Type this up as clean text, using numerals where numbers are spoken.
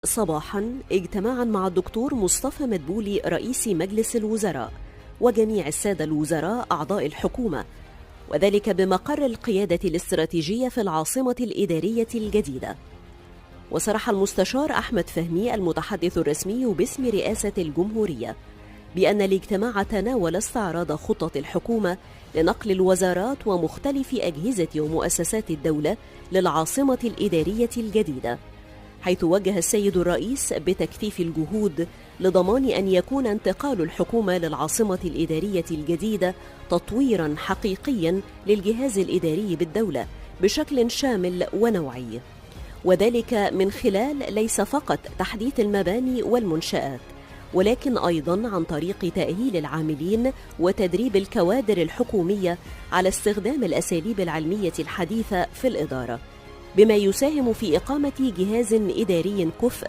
صباحا اجتماعا مع الدكتور مصطفى مدبولي رئيس مجلس الوزراء وجميع السادة الوزراء أعضاء الحكومة، وذلك بمقر القيادة الاستراتيجية في العاصمة الإدارية الجديدة. وصرح المستشار أحمد فهمي المتحدث الرسمي باسم رئاسة الجمهورية بأن الاجتماع تناول استعراض خطة الحكومة لنقل الوزارات ومختلف أجهزة ومؤسسات الدولة للعاصمة الإدارية الجديدة، حيث وجه السيد الرئيس بتكثيف الجهود لضمان أن يكون انتقال الحكومة للعاصمة الإدارية الجديدة تطويرا حقيقيا للجهاز الإداري بالدولة بشكل شامل ونوعي، وذلك من خلال ليس فقط تحديث المباني والمنشآت، ولكن أيضا عن طريق تأهيل العاملين وتدريب الكوادر الحكومية على استخدام الأساليب العلمية الحديثة في الإدارة، بما يساهم في إقامة جهاز إداري كفء